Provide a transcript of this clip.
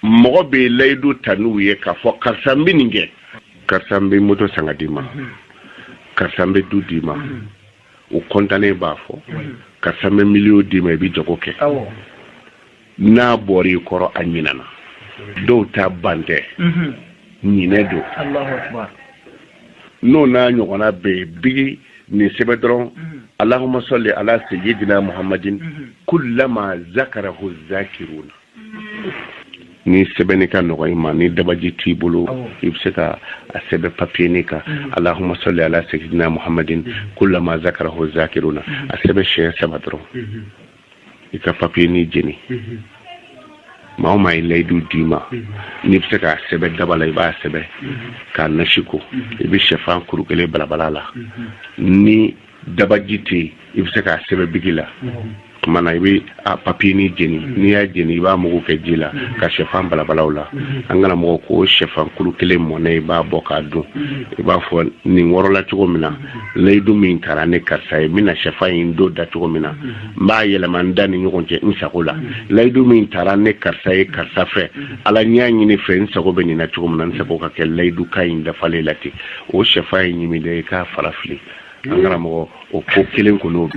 Mɔgɔ bɛ layidu ta n'u ye k'a fɔ karisa n bɛ nin kɛ, karisa n bɛ moto san ka d'i ma, karisa n bɛ du d'i ma. O kɔntannen b'a fɔ karisa n bɛ miliyɔn d'i ma, i bɛ jago kɛ. N'a bɔra i kɔrɔ, a ɲinana. Dɔw ta ban tɛ, ɲinɛ don. N'o n'a ɲɔgɔnna bɛ yen, bigi nin sɛbɛn dɔrɔn: Allahumma salli ala sayyidina Muhammadin kullama zakarahu zakiruna. Ni sɛbɛnni ka nɔgɔ i ma, ni dabaji t'i bolo, i bɛ se ka a sɛbɛn papier kan: Allahumma salli ala sayyidina Muhammadin kullama zakarahu zakiruna. A sɛbɛn siɲɛ saba dɔrɔn, i ka papier ni jeni. Maa o maa ye layidu d'i ma, n'i bɛ se k'a sɛbɛn daba la, i b'a sɛbɛn k'a nasi ko. I bɛ sɛfan kuru kelen balabala la. Ni dabaji tɛ yen, i bɛ se k'a sɛbɛn bigi la. Tuma na, i bɛ a papier ni jeni. N'i y'a jeni, i b'a mugu kɛ ji la ka sɛfan balabalaw la. An kana mɔgɔ ko sɛfan kuru kelen mɔnɛ, i b'a bɔ k'a dun. I b'a fɔ nin wɔrɔla cogo min na, layidu min taara ne karisa ye, n bɛna sɛfan in don da cogo min na, n b'a yɛlɛma n da ni ɲɔgɔn cɛ n sago la. Layidu min taara ne karisa ye karisa fɛ, Ala, n y'a ɲini fɛ, n sago bɛ nin na cogo min na, n sago ka kɛ layidu kan in dafalen la ten. O sɛfan in ɲimi dɛ, i k'a fara fili. An karamɔgɔ, o ko kelen kɔni o.